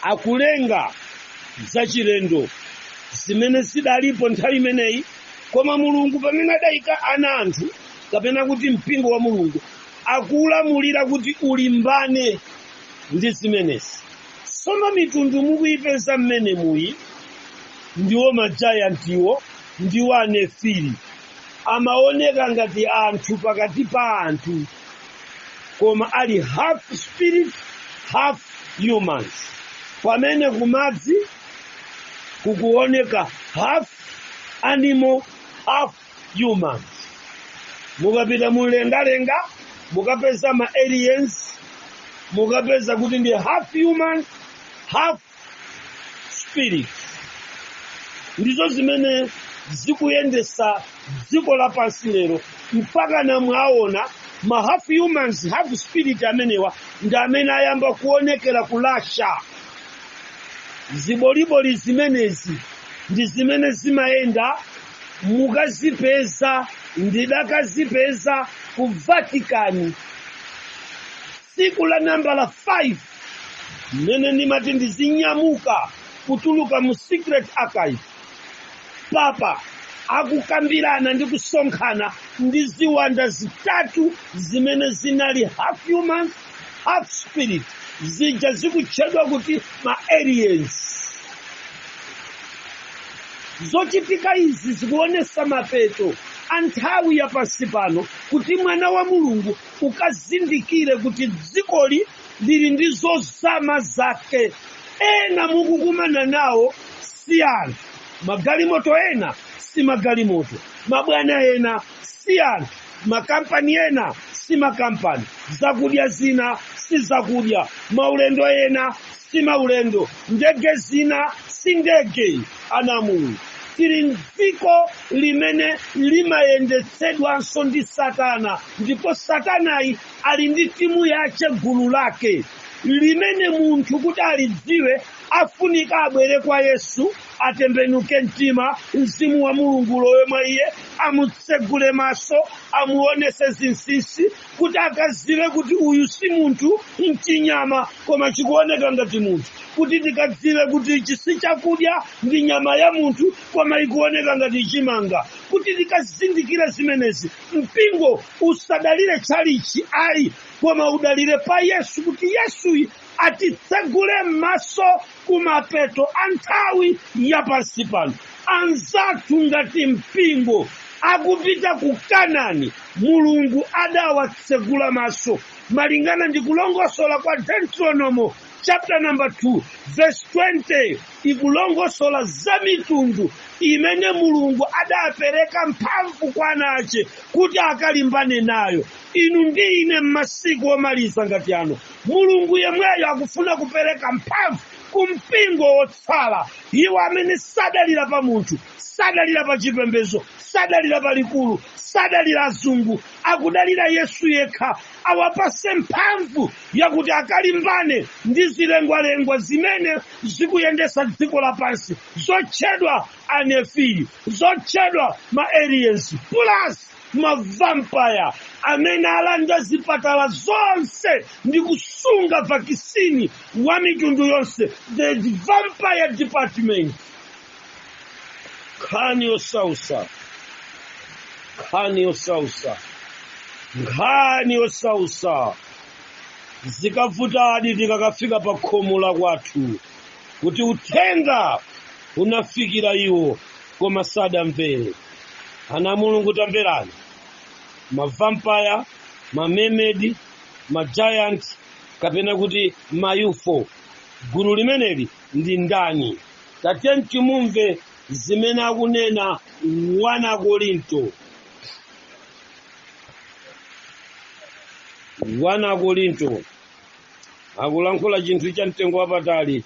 Akulenga zachilendo zimene zidalipo nthawi imeneyi, koma Mulungu pamene adayika ana anthu, kapena kuti mpingo wa Mulungu, akulamulira kuti ulimbane ndi zimenezi. Tsono mitundu mukuyipeza mmene muyi ndiwo majayantiwo, ndiwo Anefili. Amaoneka ngati anthu pakati pa anthu, koma ali half spirit, half humans, pamene kumadzi kukuoneka half animal, half humans. Mukapita mumlengalenga mukapeza ma aliens, mukapeza kuti ndi half human, half spirit. Ndizo zimene zikuyendesa dziko lapansi lero, mpaka namwaona ma half humans, half spirit amenewa ndi amene ayamba kuonekera ku Russia. Ziboliboli zimenezi ndi zimene zimayenda, mukazipeza, ndidakazipeza ku Vatican tsiku la nambala 5 mmene ndimati ndizinyamuka kutuluka mu secret archive. Papa akukambirana ndi kusonkhana ndi ziwanda zitatu zimene zinali half human, half spirit, zija zikutchedwa kuti ma aliens. Zochitika izi zikuonesa mapeto a nthawi ya pansi pano, kuti mwana wa Mulungu ukazindikire kuti dzikoli lili ndi zozama zake. Ena mukukumana nawo si anthu, magalimoto ena si magalimoto, mabwana ena si anthu, makampani ena si makampani, zakudya zina si zakudya, maulendo ena si maulendo, ndege zina si ndege. Ana Mulungu, tili mdziko limene limayendetsedwanso ndi Satana, ndipo Satanayi ali ndi timu yache, gulu lake limene munthu kuti alidziwe afunika abwere kwa Yesu, atembenuke mtima, mzimu wa Mulungu ulowe mwa iye, amutsegule maso, amuonese zinsinsi kuti akaziwe kuti uyu si munthu, mchinyama koma chikuoneka ngati munthu, kuti tikadziwe kuti ichi si chakudya, ndi nyama ya munthu koma ikuoneka ngati chimanga. Kuti tikazindikire zimenezi, mpingo usadalire tchalichi ayi, koma udalire pa Yesu, kuti Yesuyi atitsegule maso kumapeto a nthawi ya pansi pano. Anzathu ngati mpingo akupita ku Kanani, Mulungu adawatsegula maso malingana ndi kulongosola kwa Deuteronomo chapter number 2 verse 20, ikulongosola za mitundu imene Mulungu adapereka mphamvu kwa ana ache kuti akalimbane nayo. Inu ndi ine, m'masiku omaliza ngati ano, Mulungu yemweyo akufuna kupereka mphamvu ku mpingo wotsala, iwo amene sadalira pa munthu, sadalira pa chipembedzo, sadalira pa likulu, sadalira azungu, akudalira Yesu yekha, awapase mphamvu yakuti akalimbane ndi zilengwalengwa zimene zikuyendesa dziko lapansi, zotchedwa Anefili, zotchedwa ma aliens, plus ma vampire amene alanda zipatala zonse ndi kusunga vaccine wa mitundu yonse, the vampire department. Nkhani yosausa, nkhani yosausa, nkhani yosausa. Zikavutadi tikakafika pa khomo la kwathu kuti uthenga unafikira iwo koma sadamvere. Ana Mulungu, tamverani. Ma vampire, ma mermaid, ma giant, kapena kuti ma UFO, gulu limeneli ndi ndani? Tatiyeni timumve zimene akunena 1 Korinto, 1 Korinto akulankhula chinthu cha mtengo wapatali.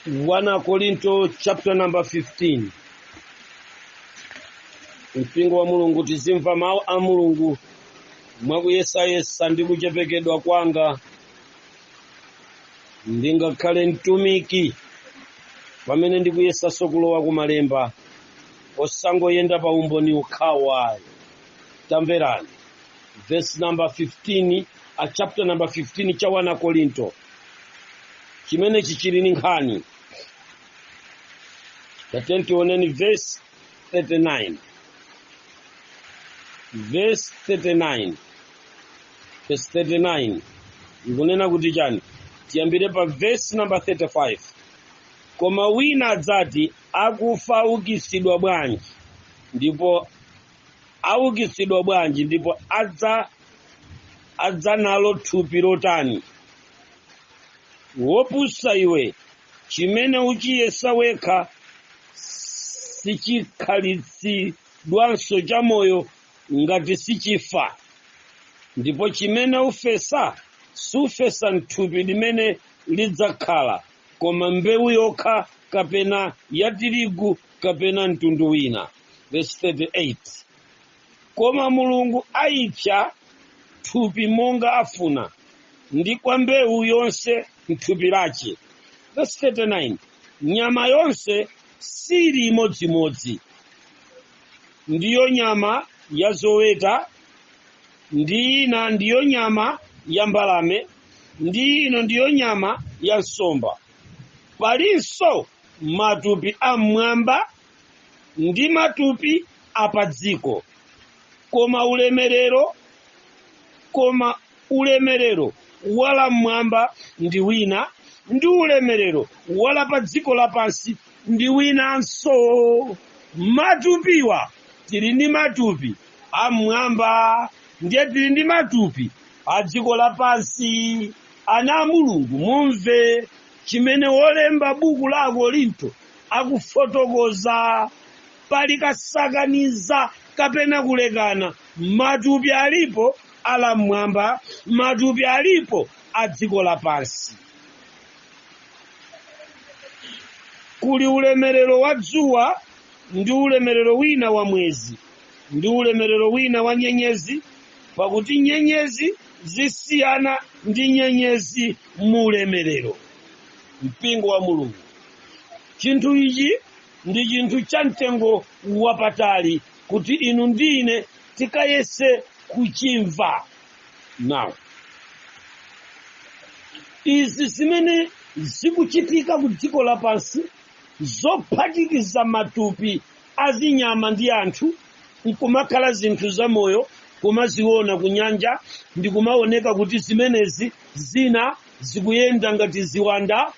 1 Korinto chapter number 15. Mpingo wa Mulungu, tizimva mawu a Mulungu mwakuyesayesa ndi kuchepekedwa kwanga. Ndingakhale mtumiki pamene ndikuyesanso kulowa kumalemba, osangoyenda pa umboni ukhawo ayi. Tamverani verse number 15. a chapter number 15 cha 1 Korinto chimenechi chili ndi nkhani. Tatiyeni tioneni verse 39, verse 39, verse 39 ikunena kuti chani? Tiyambire pa verse number 35. Koma wina adzati, "Akufa aukitsidwa bwanji? Ndipo aukitsidwa bwanji? Ndipo adza nalo thupi lotani?" Wopusa iwe, chimene uchiyesa wekha sichikhalitsidwanso chamoyo ngati sichifa. Ndipo chimene ufesa, sufesa mthupi limene lidzakhala, koma mbewu yokha, kapena ya tirigu kapena mtundu wina. Verse 38. Koma Mulungu ayipsa thupi monga afuna, ndi kwa mbewu yonse mthupi lace. Verse 39. Nyama yonse sili imodzimodzi. Ndiyo nyama ya zoweta, ndi ina ndiyo nyama ya mbalame, ndi ino ndiyo nyama ya nsomba. Palinso matupi am'mwamba ndi matupi apadziko, koma ulemerero wala mmwamba ndi wina, ndi ulemerero wala pa dziko lapansi ndi winanso. Matupiwa, tili ndi matupi am'mwamba, ndiye tili ndi matupi a dziko lapansi. Ana a Mulungu, mumve chimene wolemba buku la Akorinto akufotokoza. Pali kasakaniza kapena kulekana. Matupi alipo ala mmwamba, matupi alipo a dziko lapansi. Kuli ulemerero wa dzuwa, ndi ulemerero wina wa mwezi, ndi ulemerero wina wa nyenyezi, pakuti nyenyezi zisiyana ndi nyenyezi mu ulemerero. Mpingo wa Mulungu, chinthu ichi ndi chinthu cha mtengo wapatali kuti inu ndi ine tikayese kuchimva. Now, izi zimene zikuchitika ku dziko lapansi, zophatikiza matupi azinyama ndi anthu nkumakhala zinthu zamoyo, kumaziona ku nyanja ndi kumaoneka kuti zimenezi zina zikuyenda ngati ziwanda,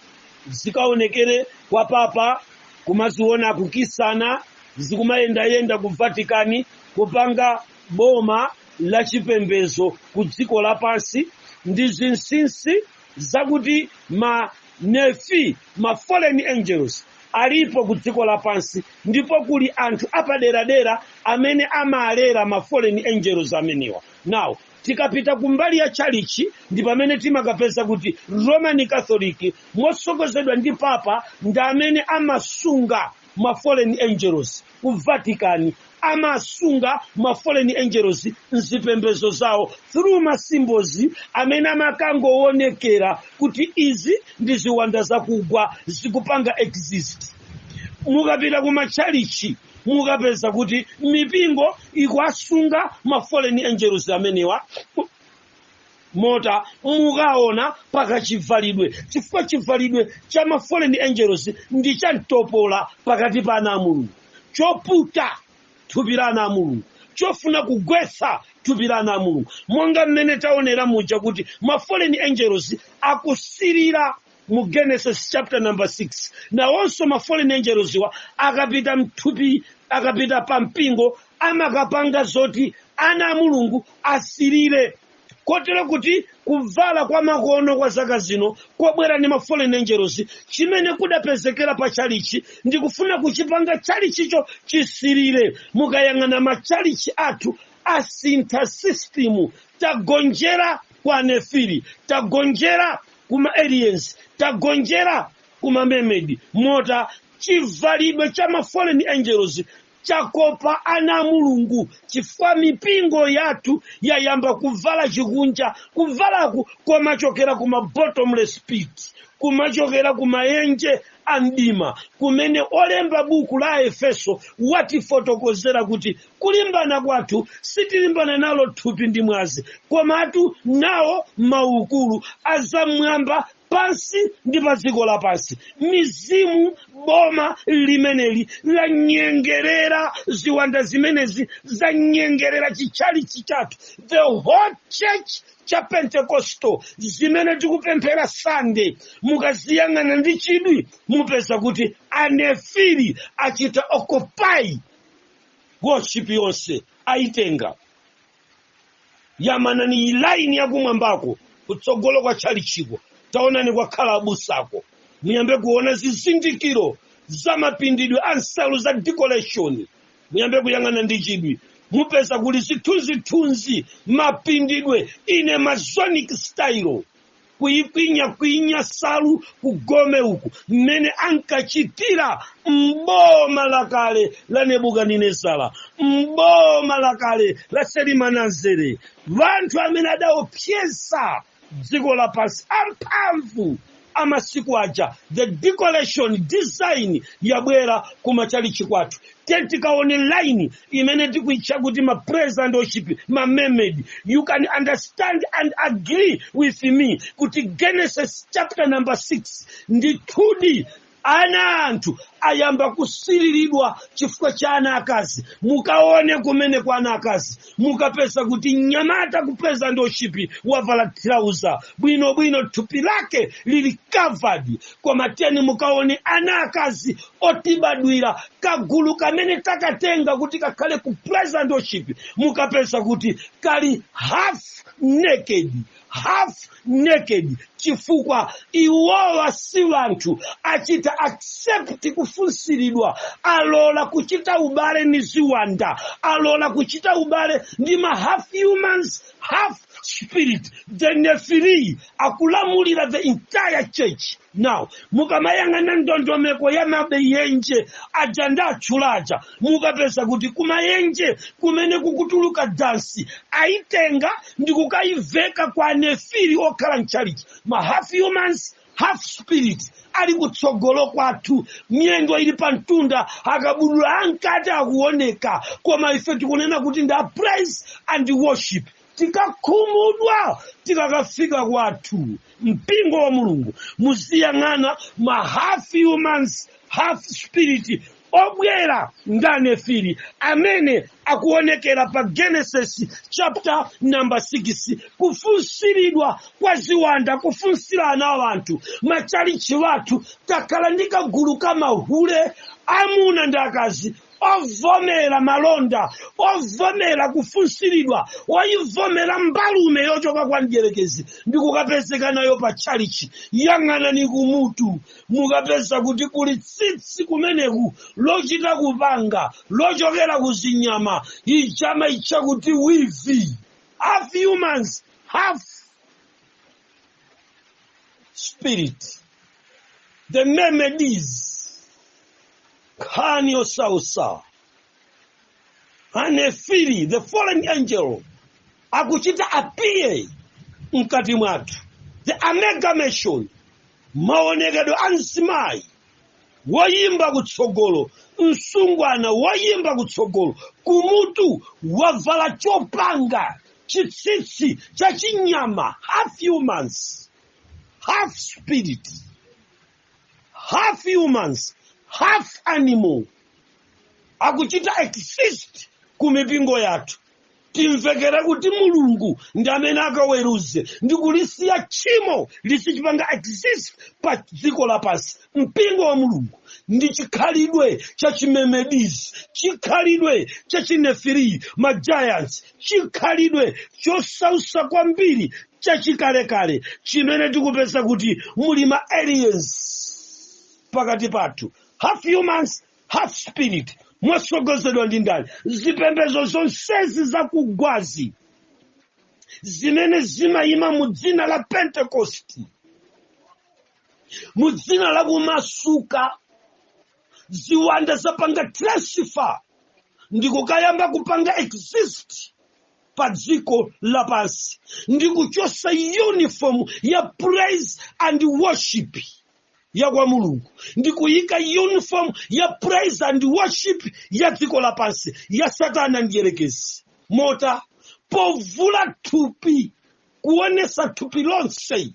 zikaonekere kwa papa, kumaziona kukisana, zikumayendayenda ku Vatikani, kupanga boma la chipembedzo ku dziko lapansi, ndi zinsinsi zakuti ma nefi, ma fallen angels alipo ku dziko lapansi, ndipo kuli anthu apaderadera amene amalera ma fallen angels amenewa. Now, tikapita kumbali ya chalichi, ndi pamene timakapeza kuti Roman Catholic motsogozedwa ndi papa ndi amene amasunga ma fallen angels ku Vatican, amasunga ma fallen angels mzipembedzo zawo through ma symbols amene amakangoonekera kuti izi ndi ziwanda zakugwa zikupanga exist. Mukapita ku machalichi, mukapeza kuti mipingo ikuasunga ma fallen angels amenewa. Mota mukaona pakachivalidwe, chifukwa chivalidwe cha ma fallen angels ndi cha mtopola pakati pa ana a Mulungu, choputa thupi la ana a Mulungu, chofuna kugwetsa thupi la ana a Mulungu, monga mmene taonera muja kuti ma fallen angels akusirira mu Genesis chapter number 6. Nawonso ma fallen angels wa akapita mthupi, akapita pa mpingo, amakapanga zoti ana a Mulungu asirire, kotero kuti kuvala kwa makono kwa zaka zino kobwera ndi ma fallen angels, chimene kudapezekera pa chalichi, ndikufuna kuchipanga chalichicho chisirire. Mukayang'ana machalichi athu asintha system. Tagonjera kwa Nefili, tagonjera kuma aliens, tagonjera kuma mermaid. Mota chivalidwe cha ma fallen angels Chakopa ana a Mulungu, chifukwa mipingo yathu yayamba kuvala chikunja. Kuvalaku komachokera kuma bottomless pit, kumachokera kumaenje a mdima, kumene olemba buku la Efeso watifotokozera kuti kulimbana kwathu sitilimbana nalo thupi ndi mwazi, komatu nawo maukulu azamwamba pansi ndi pa dziko lapansi, mizimu. Boma limeneli lanyengerera, ziwanda zimenezi zanyengerera chitchalichi chathu, the whole church cha Pentecostal. Zimene tikupemphera Sande, mukaziyang'ana ndi chidwi, mupeza kuti Anefili achita occupy worship yonse, ayitenga. Yamanani line yakumwambako kutsogolo kwa tchalichiko, taonani kwakhala abusako. Muyambe kuona zizindikiro za mapindidwe a nsalu za decoration. Muyambe kuyang'ana ndi chidwi, mupeza kuli zithunzithunzi, mapindidwe ine Masonic style, kuikwinyakwinya salu kugome uku, mmene ankachitira mboma lakale la Nebukadinezara, mboma lakale la Selimanazere, vanthu amene adaopseza dziko lapansi, amphamvu amasiku aja. The decoration design yabwera kumachalichi kwathu. Tikaone line imene tikuitcha kuti ma praise and worship, ma mermaid, you can understand and agree with me kuti Genesis chapter number 6, ndithudi ana anthu ayamba kusiriridwa chifukwa cha ana akazi. Mukaone kumene kwa ana akazi, mukapeza kuti mnyamata ku praise and worship wavala trouser bwinobwino, thupi lake lili covered. Koma teni mukaone ana akazi otibadwira, kagulu kamene takatenga kuti kakhale ku praise and worship, mukapeza kuti kali half naked, half naked, chifukwa iwowa si wanthu achita accept kufunsiridwa, alola kuchita ubale ni ziwanda, alola kuchita ubale ndi ma half humans, half spirit. The Nefili akulamulira the entire church now. Mukamayang'ana ndondomeko ya mabenje aja ndatchulaja, mukapeza kuti kumayenje kumene kukutuluka dansi, ayitenga ndi kukayiveka kwa Nefili okhala mchalichi. Ma half humans, half spirit ali kutsogolo kwathu, miyendo ili pa mtunda, akabudula ankati akuoneka, koma ife tikunena kuti ndi a praise and worship. Tikakhumudwa tikakafika kwathu. Mpingo wa Mulungu, muziyang'ana ma half humans, half spirit obwera ndi Anefili amene akuonekera pa Genesis chapter number 6, kufunsiridwa kwa ziwanda, kufunsira ana anthu. Machalichi wathu takhala ndi kagulu ka mahule, amuna ndi akazi, ovomera malonda, ovomera kufunsiridwa, oyivomera mbalume yochoka kwa mdierekezi ndi kukapezeka nayo pa tchalichi. Yang'anani kumutu, mukapeza kuti kuli tsitsi kumeneku lochita kupanga, lochokera ku zinyama, ijama itcha kuti weave, half humans, half spirit, the mermaids. Nkhani yosausa. Anefili, the fallen angel, akuchita appear mkati mwathu, the amalgamation, maonekedwe a mzimayi woyimba kutsogolo, msungwana woyimba kutsogolo, kumutu wavala chopanga, chitsitsi cha chinyama, half humans, half spirit, half humans, half animal, akuchita exist ku mipingo yathu. Timvekere kuti Mulungu ndi amene akaweruze ndi kulisiya tchimo lisichipanga exist pa dziko lapansi. Mpingo wa Mulungu, ndi chikhalidwe cha chimermaids, chikhalidwe cha chinefiri, ma giants, chikhalidwe chosausa kwambiri chachikalekale chimene tikupeza kuti muli ma aliens pakati pathu, half humans, half spirit. Mwasogozedwa ndi ndani? Zipembedzo zonsezi zakugwazi zimene zimayima mu dzina la Pentecost, mu dzina la kumasuka, ziwanda zapanga transfer. Ndikukayamba kupanga exist pa dziko lapansi, ndikuchosa uniform ya praise and worship ya kwa Mulungu, ndikuyika uniform ya praise and worship ya dziko lapansi, ya Satana ndiyerekezi. Mota povula thupi, kuonesa thupi lonse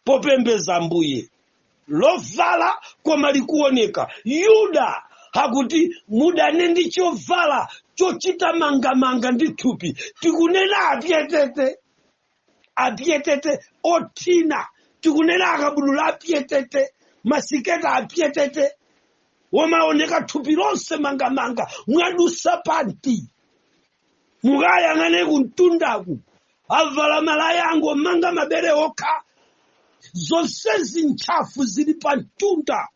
popembeza Ambuye, lovala koma likuoneka. Yuda hakuti mudane ndi chovala chochita mangamanga ndi thupi. Tikunena apyetete, apyetete othina, tikunena akabudula apyetete, masiketa apyetete womaoneka thupi lonse mangamanga, mwadusa panti. Mukayang'ane kumtundaku, avala malaya angomanga mabere okha, zonsezi ntchafu zili pa mtunda.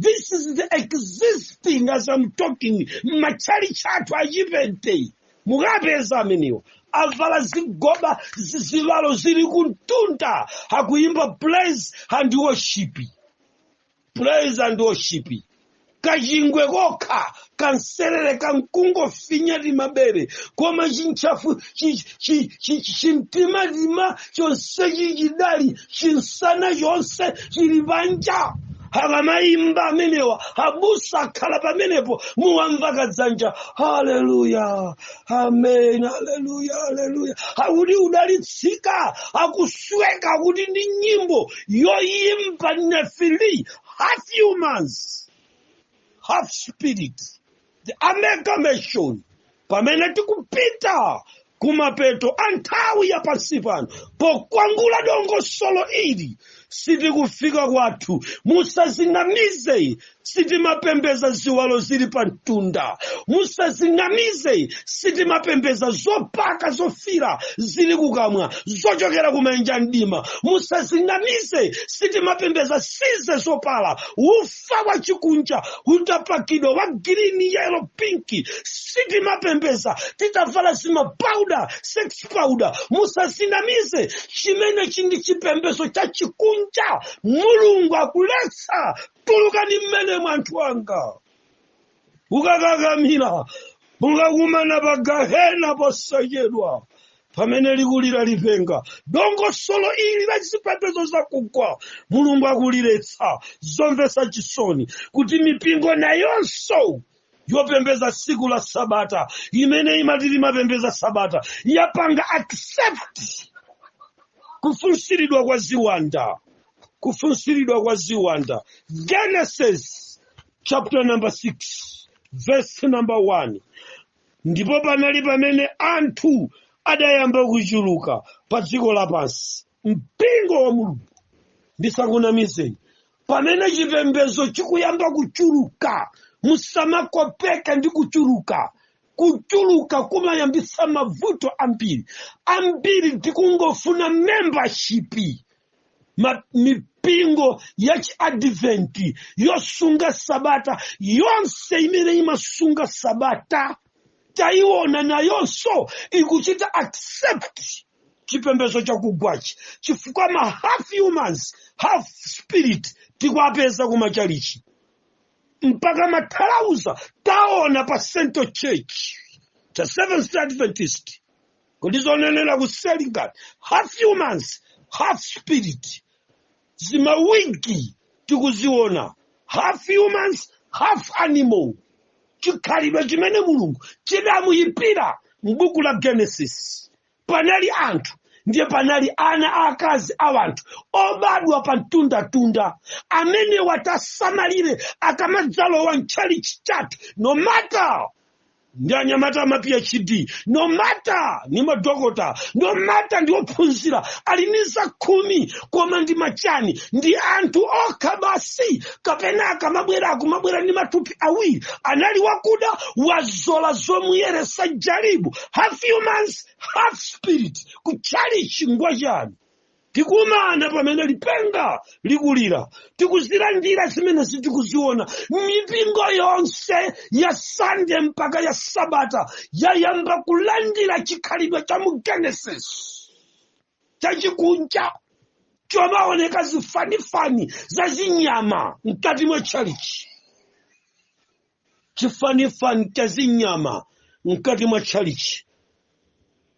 This is the existing as I'm talking. Machalichi athu achipente mukapeza ameniwo avala zigoba, zivalo zili kumtunda, akuyimba praise and worship, praise and worship. Kachingwe kokha kanserere kankungofinya timabere, koma chintchafu chimtimatima chonse chichidali chinsana chonse chili panja. Akamayimba amenewa, abusa akhala pamenepo, muwamva kadzanja, "Haleluya, amen, haleluya, haleluya," akuti udalitsika, akusweka kuti ndi nyimbo yoyimba Nefili, half humans, half spirit, the amalgamation. Pamene tikupita kumapeto a nthawi ya pansi pano, pokwangula dongosolo ili, sitikufika kwathu. Musazinamize, sitimapembeza ziwalo zili pa mtunda. Musazinamize, sitimapembeza zopaka zofira zili kukamwa zochokera kumanja mdima. Musazinamize, sitimapembeza size zopala ufa wa chikunja utapakidwa wa green, yellow, pink. Sitimapembeza titavala zima powder, sex powder. Musazinamize, chimenechi ndi chipembezo cha chikunja. Mulungu akuletsa. Tulukani mmene mwanthu anga. Ukakakamira, mukakumana pa gahena posachedwa pamene likulira lipenga. Dongosolo ili la zipembedzo zakugwa Mulungu akuliletsa. Zomvetsa chisoni kuti mipingo nayonso yopembeza tsiku la sabata, imene imati limapembeza sabata, yapanga accept kufunsiridwa kwa ziwanda, kufunsiridwa kwa ziwanda. Genesis chapter number 6 verse number 1: Ndipo panali pamene anthu adayamba kuchuluka pa dziko lapansi. Mpingo wa Mulungu, ndisakunamizeni, pamene chipembedzo chikuyamba kuchuluka, musamakopeka ndi kuchuluka. Kuchuluka kumayambitsa mavuto ambiri ambiri. Tikungofuna membership. Mipingo ya Chiadventi yosunga sabata yonse imene imasunga sabata, tayiona nayonso ikuchita accept chipembedzo chakugwachi, chifukwa ma half humans, half spirit tikuapeza kumachalichi, mpaka mathalauza taona pa Central Church cha Seventh Adventist, kuti zonenera kuseli ngati half humans, half spirit. Zimawigi tikuziona, half humans, half animal, chikhalidwe chimene Mulungu chidamuyipira m'buku la Genesis. Panali anthu, ndiye panali ana aakazi a anthu obadwa pa mtundatunda amene watasamalire akamadzalowa mtchalichi chathu. No matter ndi anyamata ama PhD, no matter ni madokota, no matter ndi ophunzira, ali ndi zakhumi, koma ndi machani? Ndi anthu okha basi. Kapena akamabwera, akumabwera ndi matupi awiri. Anali wakuda, wazola zomuyeresa jaribu, half humans, half spirit. Kutchalichi ngwachani? Tikumana pamene lipenga likulira, tikuzilandira zimene sitikuziona. Mipingo yonse ya Sande mpaka ya Sabata yayamba kulandira chikhalidwe cha mu Genesis chachikunja, chomaoneka zifanifani za zinyama mkati mwa tchalichi. Chifanifani cha zinyama mkati mwa tchalichi,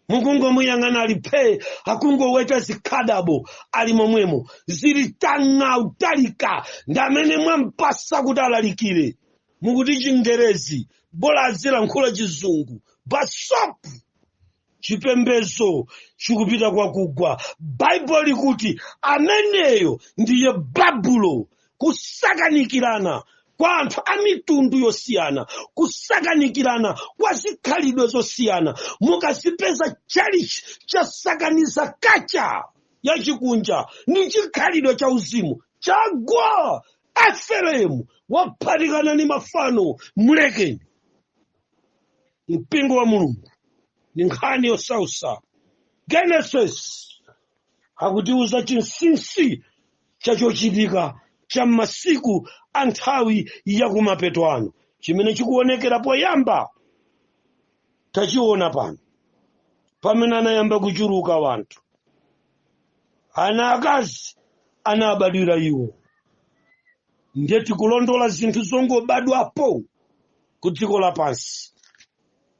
mukungomuyang'ana ali phee, akungoweta zikhadabo ali momwemo, zili tang'a utalika. Ndi amene mwampasa kuti alalikire. Mukuti Chingerezi, bola azilankhula Chizungu. Basopu chipembedzo chikupita kwakugwa. Baibulo likuti ameneyo ndiye Babulo, kusakanikirana kwa anthu a mitundu yosiyana, kusakanikirana kwa zikhalidwe zosiyana. Mukazipeza chalichi chasakaniza culture yachikunja ndi chikhalidwe cha uzimu, chagwa. Efereimu waphatikana ni mafano, mulekeni. Mpingo wa Mulungu, ni nkhani yosausa. Genesis akutiuza chinsinsi chachochitika cha masiku a nthawi yakumapeto ano, chimene chikuonekera poyamba. Tachiona pano pamene anayamba kuchuluka wanthu, ana akazi anabadwira iwo. Ndiye tikulondola zinthu zongobadwapo ku dziko lapansi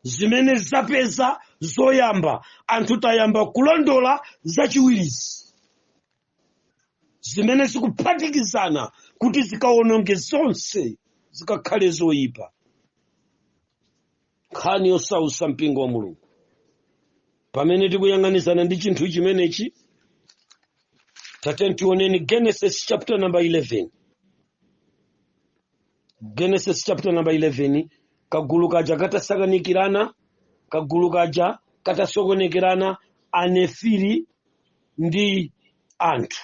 zimene zapeza zoyamba. Anthu tayamba kulondola zachiwirizi zimene zikuphatikizana kuti zikawononge zonse, zikakhale zoyipa. Nkhani yosausa, mpingo wa Mulungu, pamene tikuyang'anizana ndi chinthu chimenechi. Tate tioneni Genesis chapter number 11. Genesis chapter number 11. Kagulu kaja katasakanikirana, kagulu kaja katasokonekerana, Anefiri ndi anthu,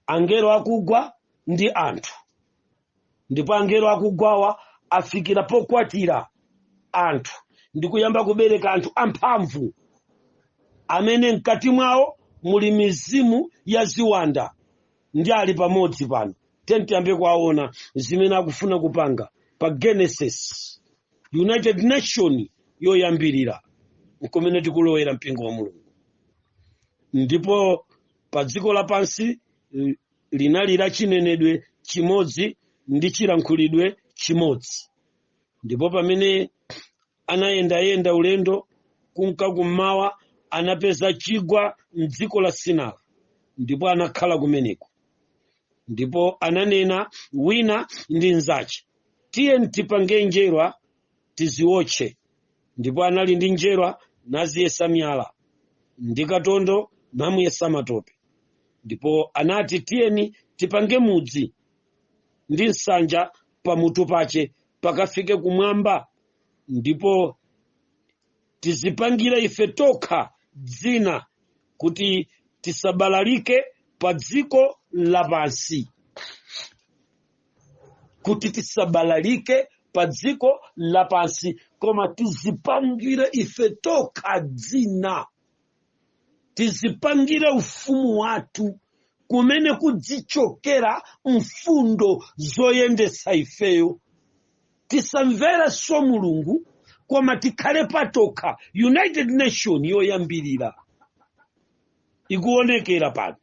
angelo akugwa ndi anthu, ndipo angelo akugwawa afikira pokwatira anthu ndi kuyamba kubereka anthu amphamvu amene mkati mwawo muli mizimu ya ziwanda ndi ali pamodzi pano. Tiyambe kuwaona zimene akufuna kupanga pa Genesis, United Nation yoyambirira, nkumene tikulowera, mpingo wa Mulungu. Ndipo pa dziko lapansi linali la chinenedwe chimodzi ndi chilankhulidwe chimodzi. Ndipo pamene anayendayenda ulendo kunka kummawa, anapeza chigwa mdziko la Sinara, ndipo anakhala kumeneko. Ndipo ananena wina ndi mnzache, "Tiye tipange njerwa, tiziwotche." Ndipo anali ndi njerwa, naziyesa miyala, ndi katondo namuyesa matope. Ndipo anati, "Tiyeni tipange mudzi ndi nsanja pamutu pache pakafike kumwamba, ndipo tizipangire ife tokha dzina, kuti tisabalalike pa dziko lapansi." Kuti tisabalalike pa dziko lapansi, koma tizipangire ife tokha dzina, tizipangire ufumu wathu kumene kudzichokera mfundo zoyendetsa ifeyo. Tisamverenso Mulungu, koma tikhale patokha. United Nation yoyambirira ikuonekera pano.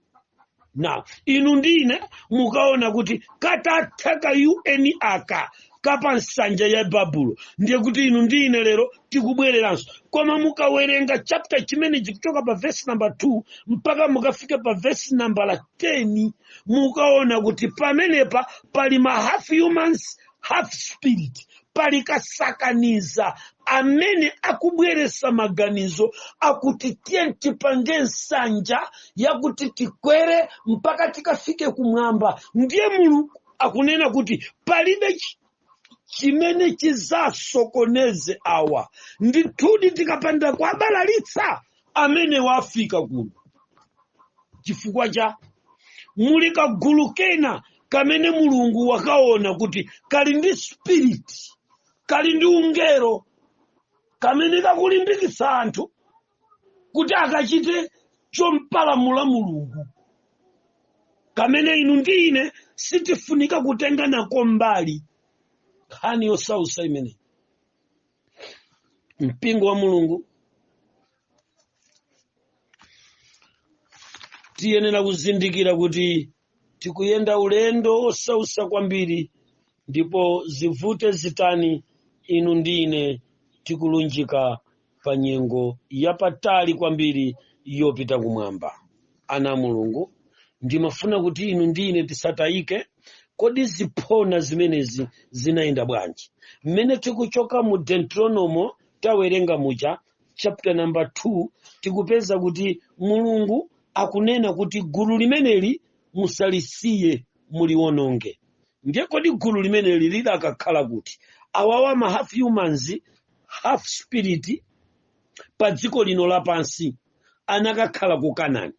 Na inu ndine mukaona kuti katatha ka UN aka kapa nsanja ya Babulo, ndiye kuti inu ndine lero tikubwereranso. Koma mukawerenga chapter chimene chikuchoka pa verse number 2 mpaka mukafike pa verse number la 10, mukaona kuti pamenepa pali ma half humans, half spirit, pali kasakaniza amene akubweresa maganizo akuti tiye tipange nsanja yakuti tikwere mpaka tikafike kumwamba. Ndiye Mulungu akunena kuti palibe chimene chizasokoneze awa. Ndithudi, tikapanda kuabalalitsa amene wafika kuno, chifukwa cha muli kagulu kena kamene Mulungu wakaona kuti kali ndi spirit, kali ndi ungelo kamene kakulimbikitsa anthu kuti akachite chompalamula Mulungu, kamene inu ndi ine sitifunika kutenga nako mbali. Nkhani yosausa imene, mpingo wa Mulungu. Tiyenera kuzindikira kuti tikuyenda ulendo osausa kwambiri. Ndipo zivute zitani, inu ndi ine tikulunjika pa nyengo yapatali kwambiri yopita kumwamba. Ana a Mulungu, ndimafuna kuti inu ndi ine tisatayike. Kodi ziphona zimenezi zinayenda bwanji? Mmene tikuchoka mu Deuteronomo, tawerenga muja chapter number 2, tikupeza kuti Mulungu akunena kuti gulu limeneli musalisiye, muliwononge. Ndiye kodi gulu limeneli lidakakhala kuti? Awawa ma half humans, half spirit pa dziko lino lapansi anakakhala ku Kanani,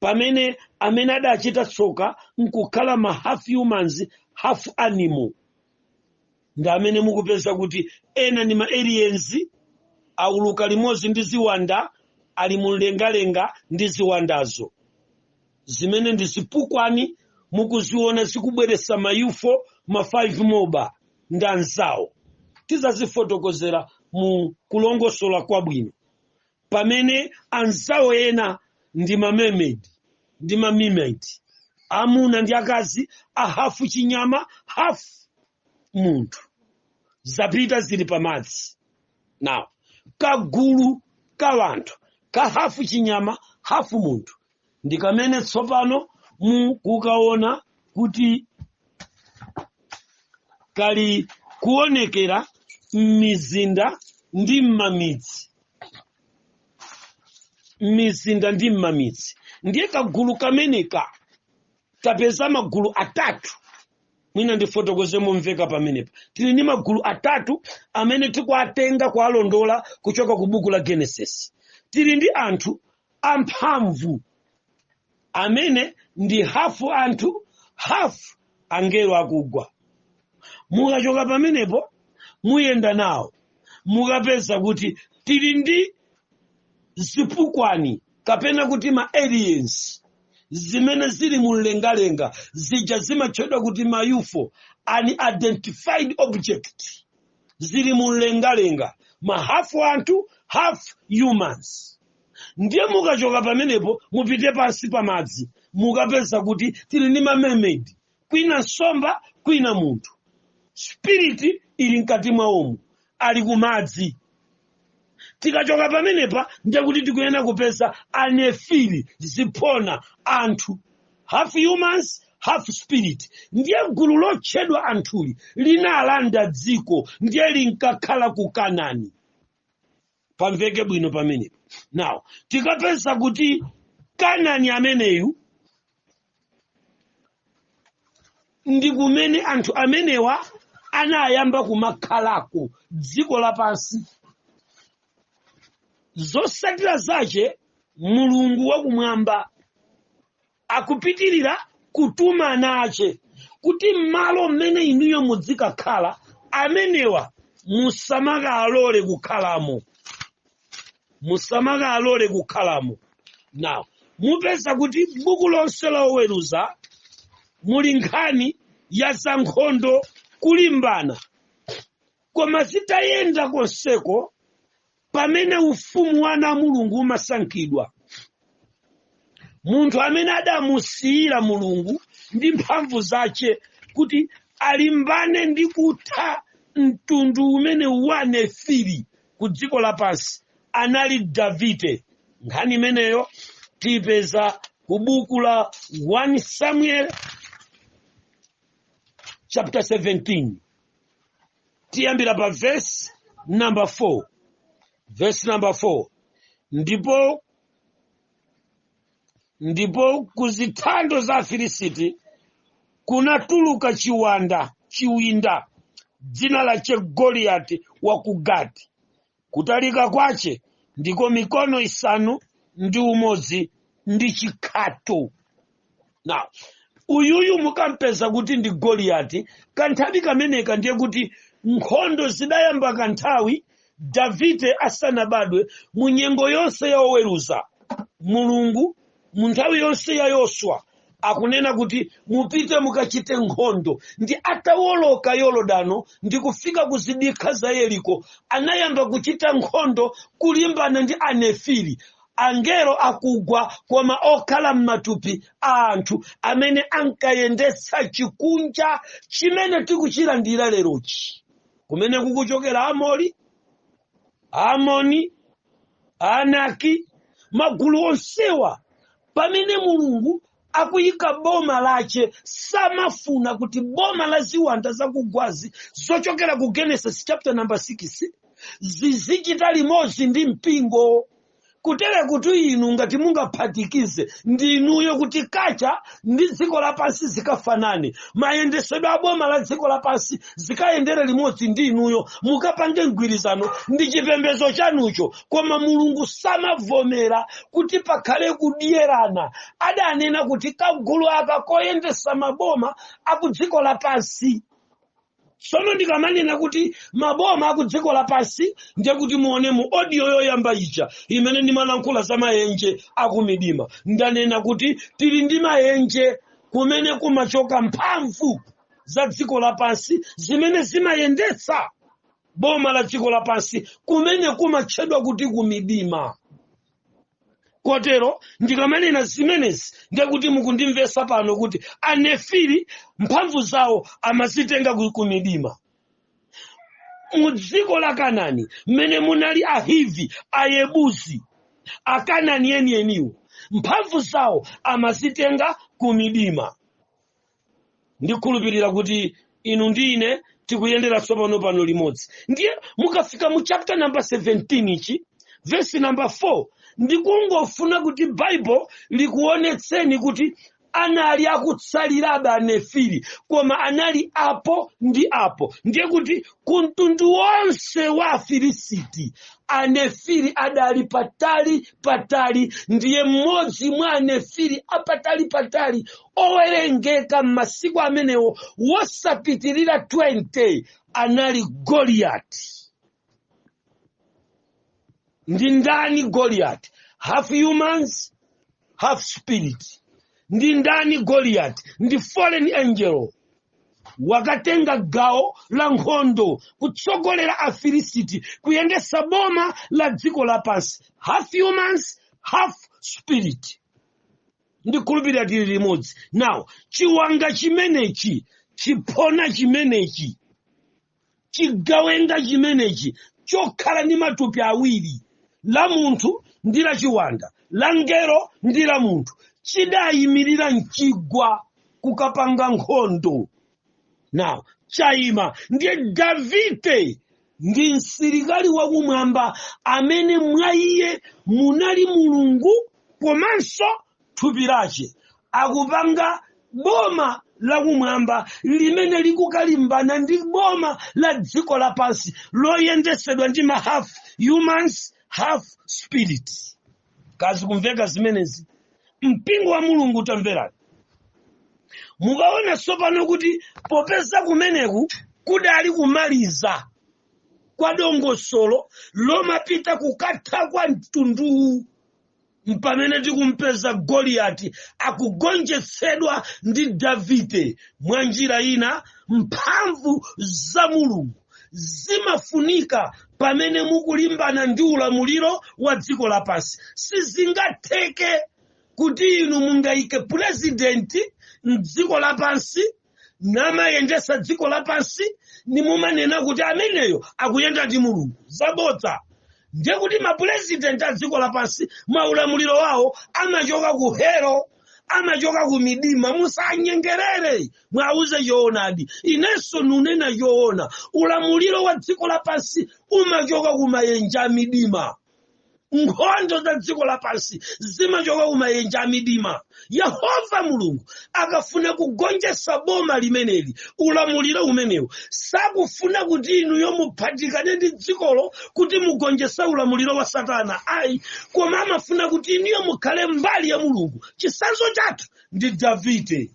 pamene amene adachita tsoka nkukhala ma half humans, half animal ndi amene mukupeza kuti ena ndi ma aliens, auluka limodzi ndi ziwanda, ali mumlengalenga ndi ziwandazo zimene ndi zipukwani mukuziona zikubweretsa ma UFO, ma 5 moba ndi anzawo. Tizazifotokozera mu kulongosola kwabwino. Pamene anzawo ena ndi ma mermaid ndi ma mermaid, amuna ndi akazi, a half chinyama, half munthu, zapita zili pamadzi. Now, kagulu ka wanthu ka hafu chinyama, hafu munthu ndi kamene tsopano mukukaona kuti kali kuonekera m'mizinda ndi m'mamidzi, m'mizinda ndi m'mamidzi. Ndiye kagulu kameneka tapeza magulu atatu. Mwina ndifotokoze momveka pamenepa. Tili ndi magulu atatu amene tikuatenga kualondola kuchoka ku buku la Genesis. Tili ndi anthu amphamvu amene ndi hafu anthu, hafu angelo akugwa. Mukachoka pamenepo muyenda nawo, mukapeza kuti tili ndi zipukwani kapena kuti ma aliens zimene zili mumlengalenga, zija zimatchedwa kuti ma UFO, unidentified object, zili mumlengalenga, ma half anthu, half humans. Ndiye mukachoka pamenepo mupite pansi pamadzi, mukapeza kuti tili ndi ma mermaid, kwina nsomba, kwina munthu, spirit ili mkati mwawomo, ali kumadzi. Tikachoka pamenepa ndiye kuti tikuyenera kupeza Anefili, ziphona, anthu, half humans, half spirit. Ndiye gulu lotchedwa anthuli linalanda dziko, ndiye linkakhala ku Kanani. Pamveke bwino pamenepo. Now, tikapeza kuti Kanani ameneyu ndi kumene anthu amenewa anayamba kumakhalako dziko lapansi. Zotsatira zache, Mulungu wakumwamba akupitirira kutuma ana ache kuti m'malo mmene inuyo mudzikakhala, amenewa musamakalole kukhalamo, musamakalole kukhalamo. Now, mupeza kuti buku lonse la Oweruza muli nkhani ya zankhondo, kulimbana. Koma zitayenda konseko, pamene ufumu wa ana a Mulungu umasankhidwa, munthu amene adamusiyira Mulungu ndi mphamvu zace kuti alimbane ndi kutha mtundu umene wa Nefili ku dziko lapansi anali Davide. Nkhani imeneyo tiyipeza ku buku la 1 Samuel chapter 17, tiyambira pa verse number 4. Verse number 4: Ndipo ku zithando za Afilisiti kunatuluka chiwanda, chiwinda, dzina lache Goliyati wa ku Gati, kutalika kwache ndiko mikono 6 ndi chikhato. Now, uyuyu mukampeza kuti ndi Goliyati. Kanthawi kameneka ndiye kuti nkhondo zidayamba kanthawi Davide asanabadwe. Mu nyengo yonse ya Oweruza, Mulungu mu nthawi yonse ya Yoswa akunena kuti mupite mukachite nkhondo. Ndi atawoloka Yorodano ndi kufika ku zidikha za Yeriko, anayamba kuchita nkhondo kulimbana ndi Anefili. Angelo akugwa koma okhala m'matupi a anthu amene ankayendetsa chikunja chimene tikuchilandira lerochi, kumene kukuchokera Amori, Amoni, Anaki, magulu onsewa. Pamene Mulungu akuyika boma lache, samafuna kuti boma la ziwanda zakugwazi zochokera ku Genesis chapter number 6 zizichita limodzi ndi mpingo, kutere kuti inu ngati mungaphatikize ndinuyo kuti kacha ndi dziko lapansi zikafanane, mayendesedwe a boma la dziko lapansi zikayendere limodzi ndi inuyo, mukapange mgwirizano ndi chipembedzo chanucho. Koma Mulungu samavomera kuti pakhale kudyerana. Adanena kuti kagulu aka koyendesa maboma aku dziko lapansi. Tsono ndikamanena kuti maboma aku dziko lapansi, ndiye kuti muone mu audio yoyamba ija imene ndimalankhula za maenje akumidima, ndanena kuti tili ndi maenje kumene kumachoka mphamvu za dziko lapansi zimene zimayendetsa boma la dziko lapansi, kumene kumatchedwa kuti kumidima. Kotero ndikamanena zimenezi, ndiye kuti mukundimvesa pano kuti Anefili mphamvu zawo amazitenga kumidima. Mu dziko la Kanani mmene munali Ahivi, Ayebusi, Akanani enieniwo, mphamvu zawo amazitenga kumidima. Ndikhulupirira kuti inu ndi ine tikuyendera tsopano pano limodzi. Ndiye mukafika mu chapter number 17 ichi, verse number 4, ndikungofuna kuti Bible likuonetseni kuti anali akutsalirabe Anefili, koma anali apo ndi apo. Ndiye kuti ku mtundu wonse wa Afilisiti, Anefili adali patali patali. Ndiye mmodzi mwa Anefili apatali patali owerengeka m'masiku amenewo wosapitirira 20 anali Goliyati. Ndi ndani Goliyati? Half humans, half spirit. Ndi ndani Goliyati? Ndi fallen angel wakatenga gawo la nkhondo kutsogolera Afilisiti kuyendesa boma la dziko lapansi, half humans, half spirit. Ndikhulupirira tili limodzi. Now, chiwanga chimenechi, chiphona chimenechi, chigawenga chimenechi chokhala ndi matupi awiri, la munthu ndi la chiwanda, la ngelo ndi la munthu, chidayimirira mchigwa kukapanga nkhondo. Now chayima. Ndiye Davide ndi msilikali wakumwamba amene mwa iye munali Mulungu komanso thupi lache, akupanga boma lakumwamba limene likukalimbana ndi boma la dziko lapansi loyendesedwa ndi ma half humans, half spirit. Kazi kumveka zimenezi, mpingo wa Mulungu? Tamverani, mukaona tsopano kuti popeza kumeneku kudali kumaliza kwa dongosolo lomapita kukatha kwa mtunduwu, mpamene tikumpeza Goliyati akugonjetsedwa ndi Davide. Mwa njira ina, mphamvu za Mulungu zimafunika pamene mukulimbana ndi ulamuliro wa dziko lapansi. Sizingatheke kuti inu mungayike purezidenti mdziko lapansi namayendesa dziko lapansi, nimumanena kuti ameneyo akuyenda ndi Mulungu. Zabodza. Ndiye kuti mapurezidenti a dziko lapansi maulamuliro wawo amachoka ku helo, amachoka ku midima. Musanyengerere, mwauze choonadi. Inenso nunena choona. Ulamuliro wa dziko lapansi umachoka ku maenje a midima. Nkhondo za dziko lapansi zimachoka ku maenje a midima. Yehova Mulungu akafuna kugonjetsa boma limeneli, ulamuliro umenewu, sakufuna kuti inuyo muphatikane ndi dzikolo kuti mugonjetse ulamuliro wa Satana, ayi, koma amafuna kuti inuyo mukhale mbali ya Mulungu. Chitsanzo chathu ndi Davide.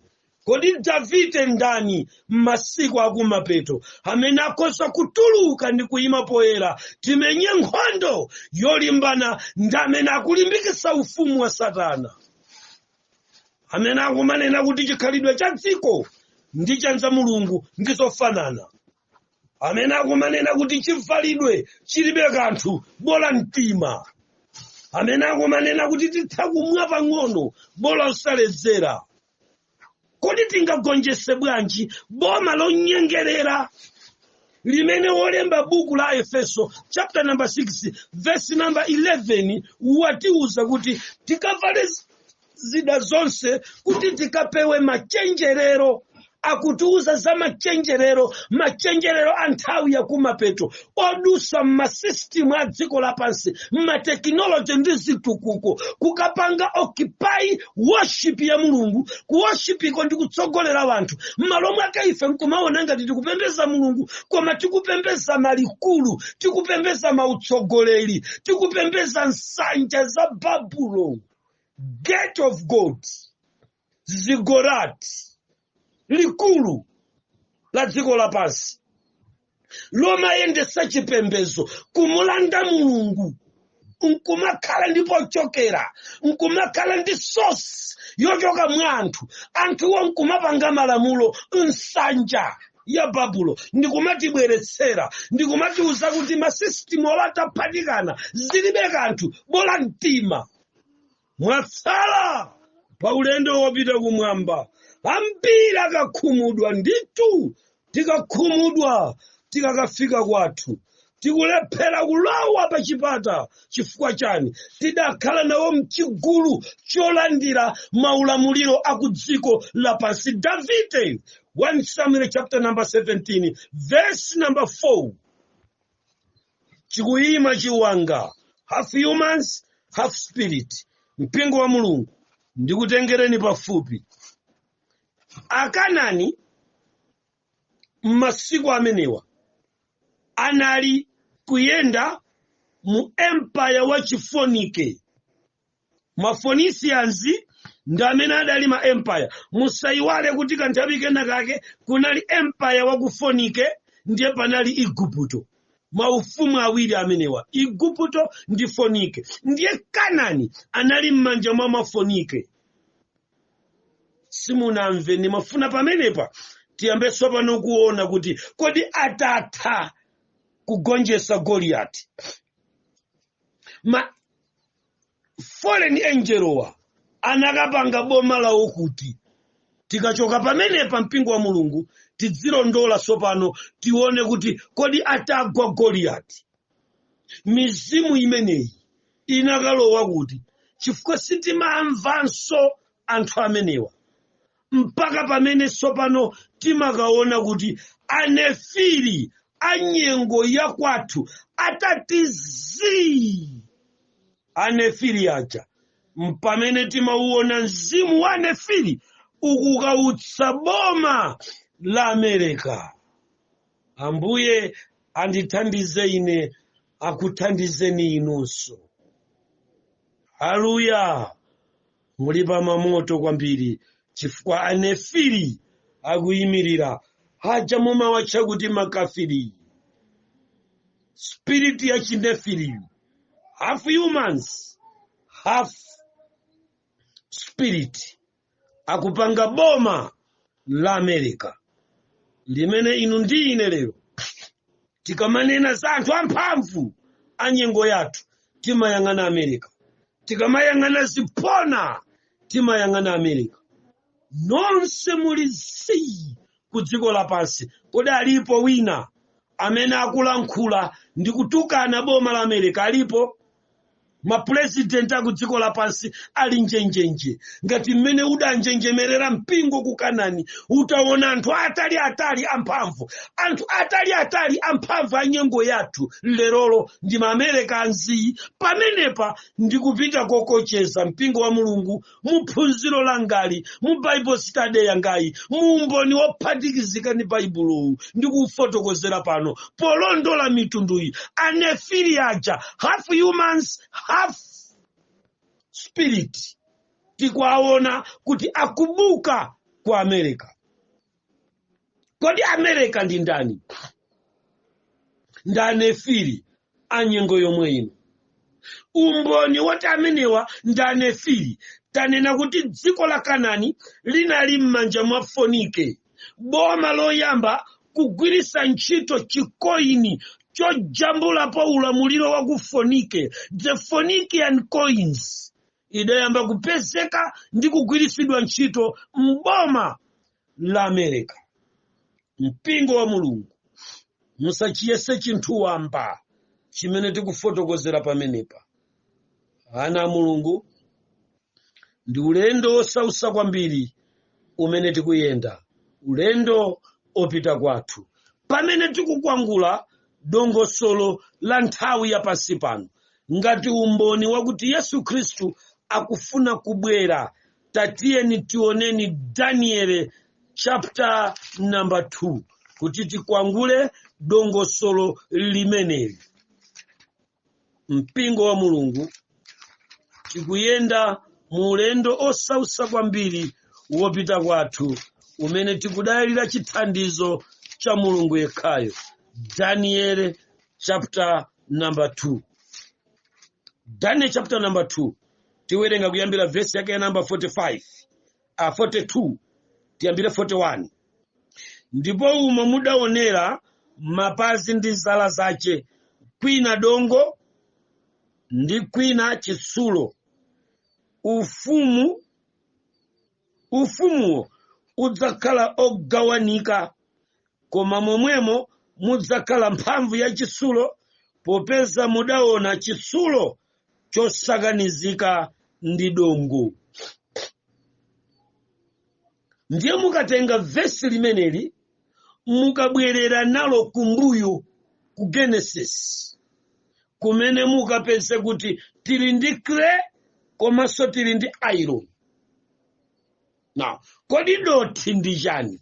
Kodi Davide ndani m'masiku akumapeto amene akhoza kutuluka ndi kuyima poyera, timenye nkhondo yolimbana ndi amene akulimbikitsa ufumu wa Satana, amene akumanena kuti chikhalidwe cha dziko ndi chanza Mulungu ndi zofanana, amene akumanena kuti chivalidwe chilibe kanthu, bola mtima? Amene akumanena kuti titha kumwa pang'ono, bola osaledzera. Kodi tingagonjese bwanji boma lonyengerera limene wolemba buku la Efeso chapter number 6 verse number 11 watiuza kuti tikavale zida zonse kuti tikapewe machenjerero? Akutiuza za machenjerero, machenjerero a nthawi yakumapeto odusa mmasystem a dziko lapansi, mmatechnology ndi zitukuko, kukapanga occupy worship ya Mulungu. Kuworshipiko ndi kutsogolera wanthu. M'malo mwake ife nkumaona ngati tikupembeza Mulungu, koma tikupembeza malikulu, tikupembeza mautsogoleri, tikupembeza nsanja za Babulo, gate of God, ziggurat, likulu la dziko lapansi lomayendesa chipembezo, kumulanda Mulungu, nkumakhala ndi pochokera, nkumakhala ndi source yochoka mwa anthu, anthuwo nkumapanga malamulo. Nsanja ya Babulo ndikumatibweretsera, ndikumatiuza kuti masystem olataphatikana zilibe kanthu, bola mtima. Mwatsala pa ulendo wopita kumwamba. Ambiri akakhumudwa ndithu, tikakhumudwa tikakafika kwathu tikulephera kulowa pa chipata. Chifukwa chani? Tidakhala nawo mchigulu cholandira maulamuliro aku dziko lapansi. Davide, 1 Samuel chapter number 17 verse number 4, chikuyima chiwanga, half humans, half spirit. Mpingo wa Mulungu, ndikutengereni pafupi. Akanani m'masiku amenewa anali kuyenda mu empire wa Chifonike. Maphoenicians ndi amene adali ma empire. Musayiwale kuti kanthawi kena kake kunali empire wa ku Fonike, ndiye panali Igupto, maufumu awiri amenewa, Igupto ndi Fonike. Ndiye Kanani anali m'manja mwa Mafonike. Simunamve? Ndimafuna pamenepa tiyambenso pano kuona kuti kodi atatha kugonjetsa Goliyati, ma fallen angelowa anakapanga boma lawo kuti? Tikachoka pamenepa, mpingo wa Mulungu, tidzilondola tsopano tione kuti kodi atagwa Goliyati mizimu imeneyi inakalowa kuti? Chifukwa sitimamvanso anthu amenewa mpaka pamene tsopano timakaona kuti Anefili anyengo ya kwathu atati zii, Anefili aja, mpamene timauona mzimu wa Anefili ukukautsa boma la Amerika. Ambuye andithandize ine, akuthandizeni inunso. Haleluya! Muli pamamoto kwambiri, chifukwa Anefili akuyimirira haja mumawatcha kuti makafiri, spirit ya Chinefili, half humans, half spirit, akupanga boma la America limene inu ndi ine lero tikamanena za anthu amphamvu a nyengo yathu timayang'ana America, tikamayang'ana ziphona timayang'ana America. Nonse muli zii ku dziko lapansi, kodi alipo wina amene akulankhula ndi kutukana boma la America? Alipo? Mapurezidenti aku dziko lapansi ali njenjenje ngati mmene udanjenjemerera mpingo ku Kanani utaona anthu atali atali amphamvu. Anthu atali atali amphamvu a nyengo yathu lerolo ndi Maamericans. Pamenepa ndikupita kokocheza, mpingo wa Mulungu, mu phunziro langali, mu Bible study yangayi, mu umboni wophatikizika ndi Baibulowu ndikuufotokozera pano polondola mitunduyi. Anefili aja, half humans, half spirit, tikuwaona kuti akubuka ku America. Kodi America ndi ndani? Ndi Anefili a nyengo yomwe ino. Umboni woti amenewa ndi Anefili, tanena kuti dziko la Kanani linali m'manja mwa Fonike, boma loyamba kugwiritsa ntchito chikoini. Chojambulapo ulamuliro wa ku Fonike, the Phoenician coins, idayamba kupezeka ndi kugwiritsidwa ntchito m'boma la America. Mpingo wa Mulungu, musachiyese chinthu wamba chimene tikufotokozera pamenepa. Ana a Mulungu, ndi ulendo wosausa kwambiri umene tikuyenda, ulendo opita kwathu, pamene tikukwangula dongosolo la nthawi ya pansi pano ngati umboni wakuti Yesu Khristu akufuna kubwera. Tatiyeni tioneni Daniel chapter number 2 kuti tikwangule dongosolo limeneli. Mpingo wa Mulungu, tikuyenda mu ulendo osausa kwambiri wopita kwathu umene tikudalira chithandizo cha Mulungu yekhayo. Daniel chapter number 2, Daniel chapter number 2, tiwerenga kuyambira vesi yake ya number 45, 42, tiyambire 41. Ndipo umo mudaonera mapazi ndi zala zace, kwina dongo ndi kwina chitsulo, ufumuwo udzakhala ogawanika, koma momwemo mudzakhala mphamvu ya chitsulo, popeza mudaona chitsulo chosakanizika ndi dongo. Ndiye mukatenga vesi limeneli, mukabwerera nalo kumbuyo ku Genesis, kumene mukapeze kuti tili ndi clay komanso tili ndi iron. Now, kodi dothi ndi chani?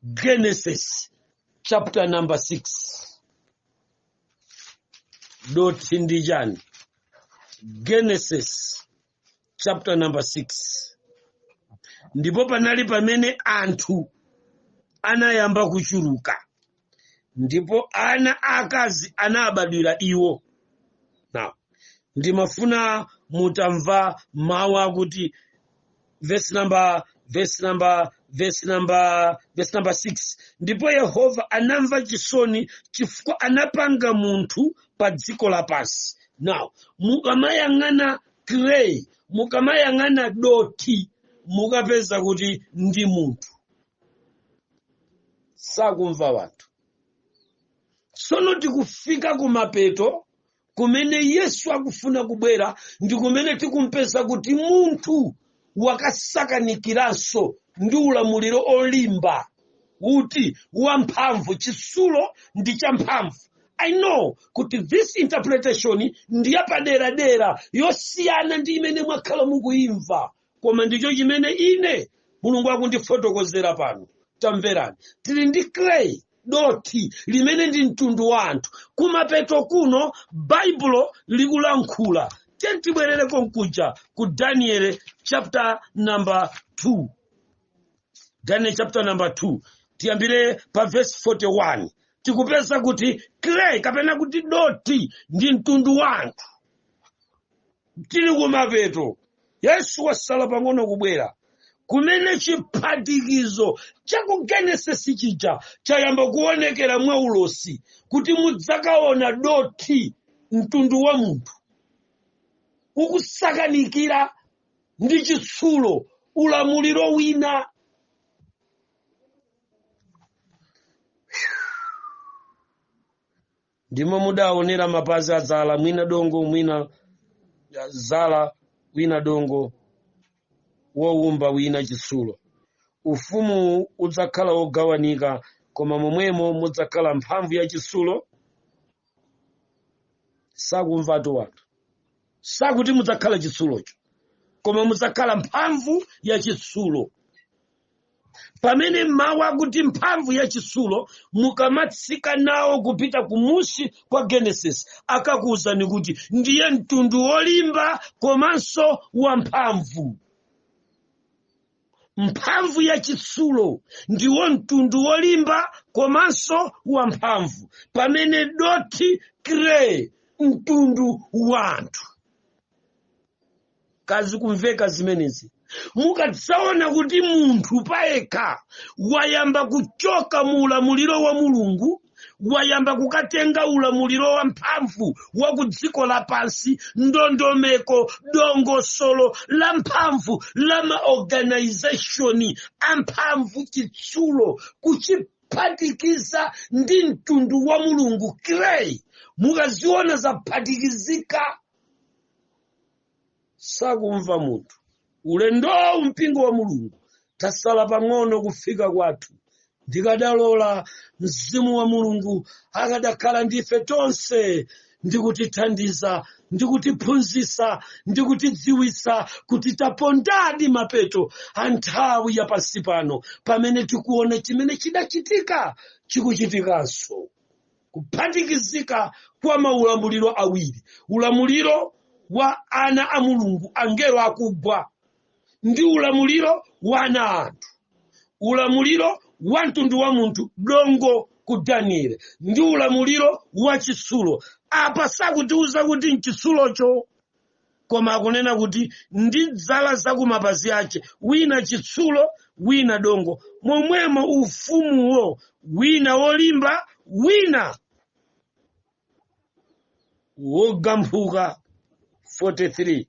Genesis chapter number 6, dothi ndi chani? Genesis chapter number 6. Ndipo panali pamene anthu anayamba kuchuluka, ndipo ana akazi anabadwira iwo. Now, ndimafuna mutamva mawu akuti verse number 6: Ndipo Yehova anamva chisoni chifukwa anapanga munthu pa dziko lapansi. Now, mukamayang'ana clay, mukamayang'ana dothi, mukapeza kuti ndi munthu. Sakumva wanthu. Tsono tikufika kumapeto kumene Yesu akufuna kubwera, ndi kumene tikumpeza kuti munthu wakasakanikiranso ndi ulamuliro olimba kuti wamphamvu. Chitsulo ndi champhamvu. I know kuti this interpretation ndi yapaderadera, yosiyana ndi imene mwakhala mukuyimva, koma ndicho chimene ine Mulungu akundifotokozera pano. Tamverani, tili ndi clay, dothi limene ndi mtundu wa anthu. Kumapeto kuno Baibulo likulankhula. Tibwerere konkuja ku Daniel chapter number 2. Daniel chapter number 2, tiyambire pa verse 41. Tikupeza kuti clay kapena kuti dothi ndi mtundu wa anthu. Tili kumapeto, Yesu wasala pang'ono kubwera, kumene chiphatikizo cha ku Genesis chija chayamba kuonekera mwa ulosi kuti mudzakaona dothi, mtundu wa munthu, ukusakanikira ndi chitsulo, ulamuliro wina. Ndimo mudaonera mapazi adzala, mwina dongo, mwina zala, wina dongo, wowumba wina chitsulo. Ufumu udzakhala wogawanika, koma momwemo mudzakhala mphamvu ya chitsulo. Sakumvatu wanthu. Sakuti mudzakhala chitsulocho, koma mudzakhala mphamvu ya chitsulo. Pamene mawu akuti mphamvu ya chitsulo, mukamatsika nawo kupita kumusi kwa Genesis, akakuwuzani kuti ndiye mtundu wolimba komanso wamphamvu. Mphamvu ya chitsulo ndiwo mtundu wolimba komanso wamphamvu, pamene dothi, clay, mtundu wa anthu. Kazi kumveka zimenezi? Mukadzaona kuti munthu payekha wayamba kuchoka mu ulamuliro wa Mulungu. Wayamba kukatenga ulamuliro wa mphamvu wa ku dziko lapansi, ndondomeko, dongosolo la mphamvu la maorganization amphamvu, chitsulo kuchiphatikiza ndi mtundu wa Mulungu, clay. Mukaziona zaphatikizika, sakumva munthu. Ulendowu, mpingo wa Mulungu, tasala pang'ono kufika kwathu. Ndikadalola mzimu wa Mulungu akadakhala ndife tonse ndikutithandiza, ndikutiphunzitsa, ndikutidziwitsa kuti tapondadi mapeto a nthawi ya pansi pano, pamene tikuona chimene chidachitika chikuchitikanso, kuphatikizika kwa maulamuliro awiri, ulamuliro wa ana a Mulungu, angelo akugwa, ndi ulamuliro wa ana anthu, ulamuliro wa mtundu wa munthu, dongo ku Daniel, ndi ulamuliro wa chitsulo. Apa sakutiuza kuti mchitsulocho, koma akunena kuti ndi dzala zakumapazi ache, wina chitsulo, wina dongo. Momwemo ufumuwo, wina wolimba, wina wogamphuka. 43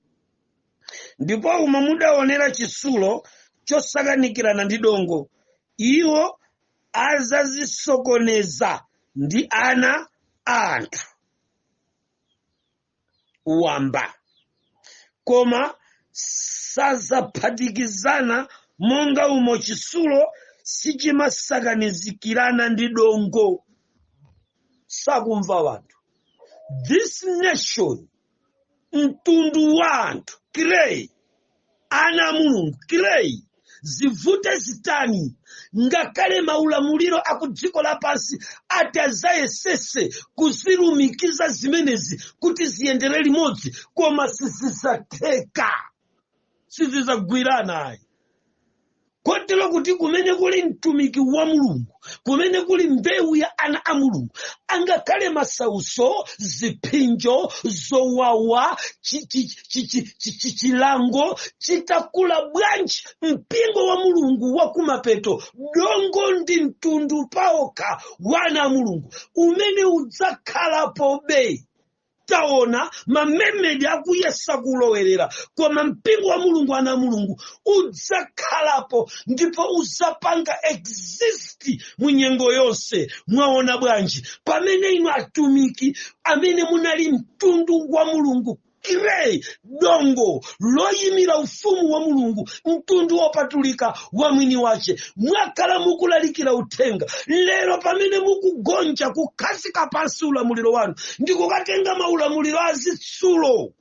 Ndipo umo mudaonera chitsulo chosakanikirana ndi dongo, iwo azazisokoneza ndi ana a anthu wamba, koma sazaphatikizana, monga umo chitsulo sichimasakanizikirana ndi dongo. Sakumva wanthu. This nation, mtundu wa anthu, clay, ana a Mulungu, clay, zivute zitani, ngakhale maulamuliro aku dziko lapansi atazayesese kuzilumikiza zimenezi kuti ziyendere limodzi, koma sizizatheka, sizizagwirana ayi. Kotero kuti kumene kuli mtumiki wa Mulungu, kumene kuli mbewu ya ana a Mulungu, angakhale masauso, ziphinjo, zowawa, chilango chitakula bwanji, mpingo wa Mulungu wakumapeto, dongo ndi mtundu paokha wa ana a Mulungu umene udzakhalapobe. Taona mamemedi akuyesa kulowerera, koma mpingo wa Mulungu, ana a Mulungu, udzakhalapo ndipo udzapanga exist mu nyengo yonse. Mwaona bwanji pamene inu atumiki amene munali mtundu wa Mulungu, clay, dongo loyimira ufumu wa Mulungu, mtundu wopatulika wa mwini wace, mwakhala mukulalikira uthenga, lero pamene mukugonja kukhazika pansi ulamuliro wanu ndi kukatenga maulamuliro azitsulo,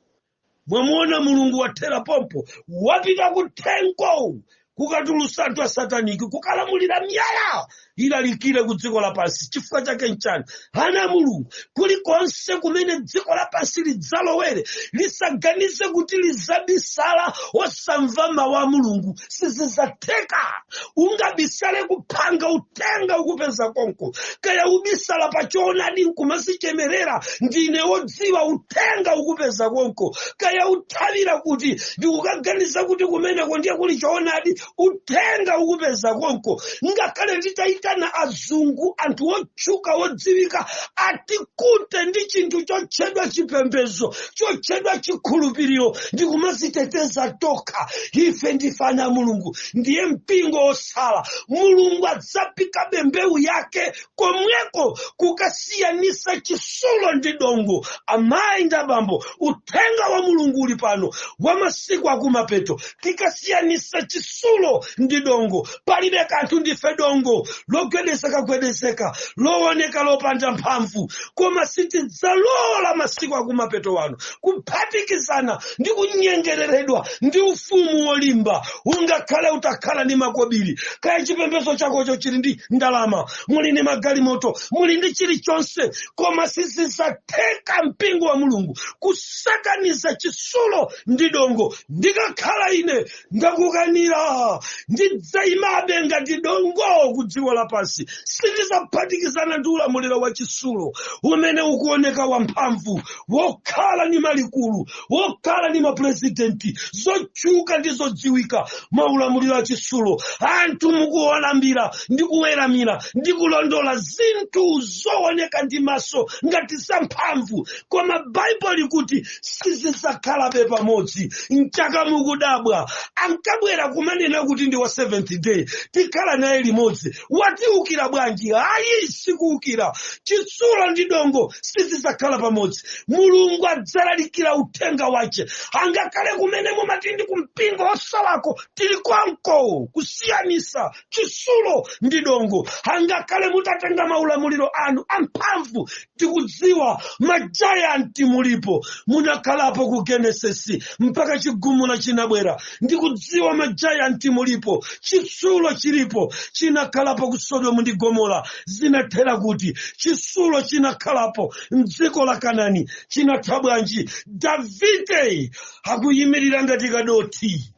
mwamuona Mulungu wathera pompo, wapita kuthengo kukatulusa anthu asataniki, kukalamulira miyala ilalikire ku dziko lapansi. Chifukwa chake nchani? Ana Mulungu, kulikonse kumene dziko lapansi lidzalowere, lisaganize kuti lizabisala osamva mawu a Mulungu. Sizidzatheka. Ungabisale kuphanga, utenga ukupeza konko. Kaya ubisala pa choonadi nkumazichemerera ndine wodziwa, uthenga ukupeza konko. Kaya uthawira kuti ndikukaganiza kuti kumeneko ndiye kuli choonadi, uthenga ukupeza konko. Ngakhale nditayitana azungu, anthu otchuka odziwika, atikute ndi chinthu chotchedwa chipembedzo, chotchedwa chikhulupiriro, ndikumaziteteza tokha, ife ndife ana a Mulungu, ndiye mpingo osala. Mulungu adzapikabe mbewu yake komweko kukasiyanisa chitsulo ndi dongo. Amayi ndi abambo, uthenga wa Mulungu uli pano wa masiku akumapeto. Tikasiyanisa chitsulo ndi dongo, palibe kanthu. Ndife dongo logwedezeka gwedezeka, looneka lopanda mphamvu, koma sitidzalola masiku akumapeto wano kuphatikizana ndi kunyengereredwa ndi ufumu wolimba. Ungakhale utakhala ndi makobiri, kaya chipembedzo chakocho chili ndi ndalama, muli ndi magalimoto, muli ndi chilichonse, koma sizidzatheka mpingo wa Mulungu kusakaniza chitsulo ndi dongo. Ndikakhala ine, ndakukanira. Ndidzayimabe ngati dongo ku dziko lapansi. Sindizaphatikizana ndi ulamuliro wa chisulo umene ukuoneka wamphamvu, wokhala ndi malikulu, wokhala ndi mapurezidenti, zotchuka ndi zodziwika. Maulamuliro a chisulo, anthu mukuwalambira ndi kuweramira ndi kulondola zinthu zooneka ndi maso ngati zamphamvu, koma Baibulo likuti sizidzakhalabe pamodzi. Mchaka mukudabwa, ankabwera kumanena kuti ndi wa Seventh Day, tikhala naye limodzi, watiukira bwanji? Ayi, sikuukira. Chitsulo ndi dongo sizidzakhala pamodzi. Mulungu adzalalikira uthenga wace angakhale kumene mumati ndi kumpingo osalako, tili kwanko kusiyanisa chitsulo ndi dongo. Angakhale mutatenga maulamuliro anu amphamvu, tikudziwa ma giant mulipo, munakhalapo ku Genesis mpaka chigumula chinabwera. Ndikudziwa ma giant mulipo, chitsulo chilipo, chinakhalapo ku Sodomu ndi Gomora, zinathera kuti? Chitsulo chinakhalapo mdziko la Kanani, chinatha bwanji? Davide akuyimirira ngati kadoti,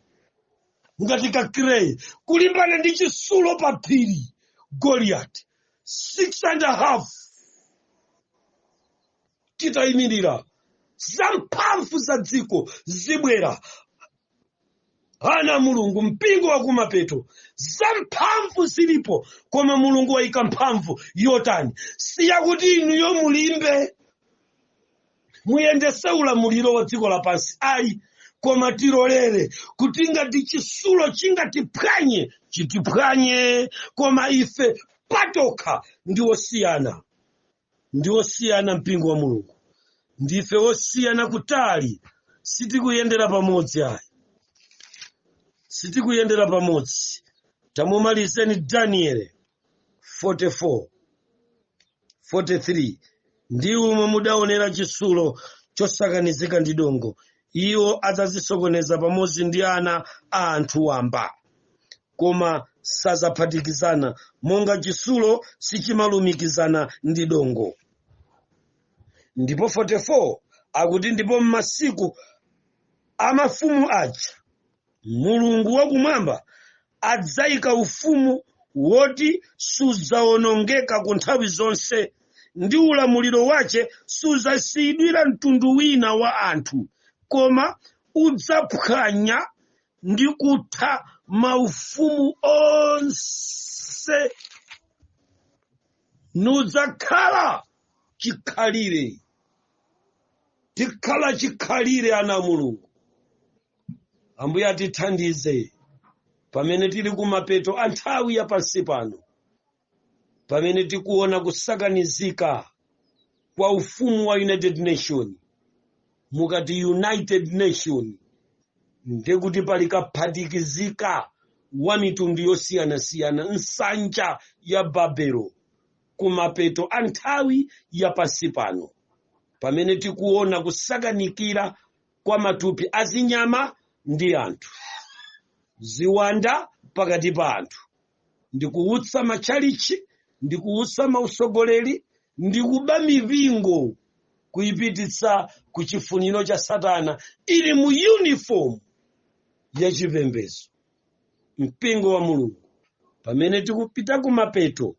ngati kakirei, kulimbana ndi chitsulo pa phiri, Goliath 6.5 chitayimirira. Zamphamvu za dziko zibwera, ana Mulungu, mpingo wa kumapeto. Zamphamvu zilipo, koma Mulungu wayika mphamvu yotani? Siyakuti inuyo mulimbe, muyendese ulamuliro wa dziko lapansi, ayi, koma tilolere kuti ngati chisulo chingatiphwanye, chitiphwanye, koma ife patokha ndi osiyana, ndi osiyana. Mpingo wa Mulungu, ndife osiyana kutali, sitikuyendera pamodzi, ayi, sitikuyendera pamodzi. Tamumalizeni Daniel 44 43: "Ndi umo mudaonera chisulo chosakanizika ndi dongo, iwo adzazisokoneza pamodzi ndi ana a anthu wamba, koma sazaphatikizana, monga chisulo sichimalumikizana ndi dongo." Ndipo 44 akuti, "Ndipo m'masiku a mafumu aja Mulungu wakumwamba adzayika ufumu woti sudzawonongeka ku nthawi zonse, ndi ulamuliro wace sudzasiyidwira mtundu wina wa anthu, koma udzaphwanya ndi kutha maufumu onse, nudzakhala chikhalire." Tikhala chikhalire, ana a Mulungu. Ambuye atithandize pamene tili kumapeto a nthawi ya pansi pano, pamene tikuona kusakanizika kwa ufumu wa United Nation. Mukati United Nation, ndekuti pali kaphatikizika wa mitundu yosiyanasiyana, nsanja ya Babelo, kumapeto a nthawi ya pansi pano, pamene tikuona kusakanikira kwa matupi azinyama ndi anthu, ziwanda pakati pa anthu, ndikuutsa matchalichi, ndikuutsa mausogoleri, ndikuba mipingo kuyipititsa ku chifuniro cha Satana, ili mu uniform ya chipembedzo. Mpingo wa Mulungu, pamene tikupita kumapeto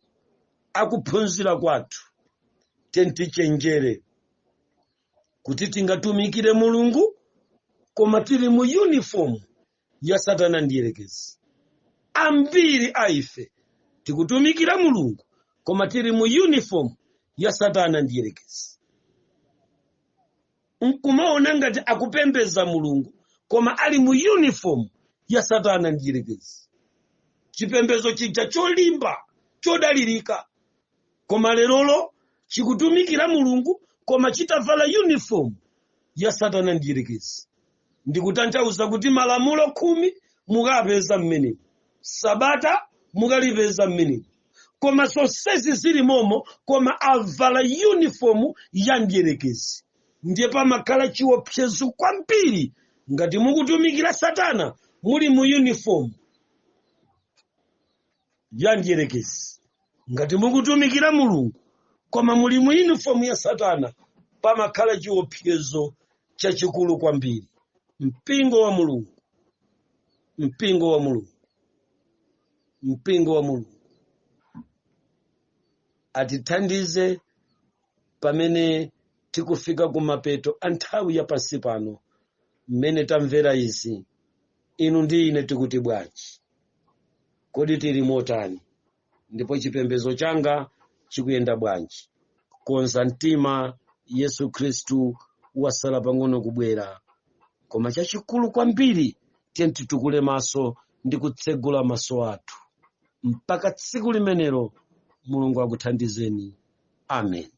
akuphunzira kwathu, tentichenjere kuti tingatumikire Mulungu koma tili mu uniform ya Satana ndiyerekezi. Ambiri a ife tikutumikira Mulungu koma tili mu uniform ya Satana ndiyerekezi, nkumaona ngati akupembeza Mulungu koma ali mu uniform ya Satana ndiyerekezi. Chipembedzo chija cholimba, chodalirika, koma lerolo chikutumikira Mulungu koma chitavala uniform ya Satana ndiyerekezi. Ndikutanthauza kuti malamulo 10 mukapeza mmenemo, sabata mukalipeza mmenemo, koma zonsezi zili momo, koma avala uniform ya ndiyerekezi. Ndiye pamakhala chiopsezo kwambiri ngati mukutumikira Satana muli mu uniform ya ndiyerekezi. Ngati mukutumikira Mulungu koma muli mu uniform ya Satana, pamakhala chiopsezo chachikulu kwambiri. Mpingo wa Mulungu, mpingo wa Mulungu. Mpingo wa Mulungu atithandize pamene tikufika kumapeto a nthawi ya pansi pano. Mmene tamvera izi, inu ndi ine tikuti bwanji? Kodi tili motani? Ndipo chipembedzo changa chikuyenda bwanji? Konza mtima, Yesu Khristu wasala pang'ono kubwera. Koma chachikulu kwambiri, tiye titukule maso ndi kutsegula maso athu mpaka tsiku limenelo. Mulungu akuthandizeni. Amen.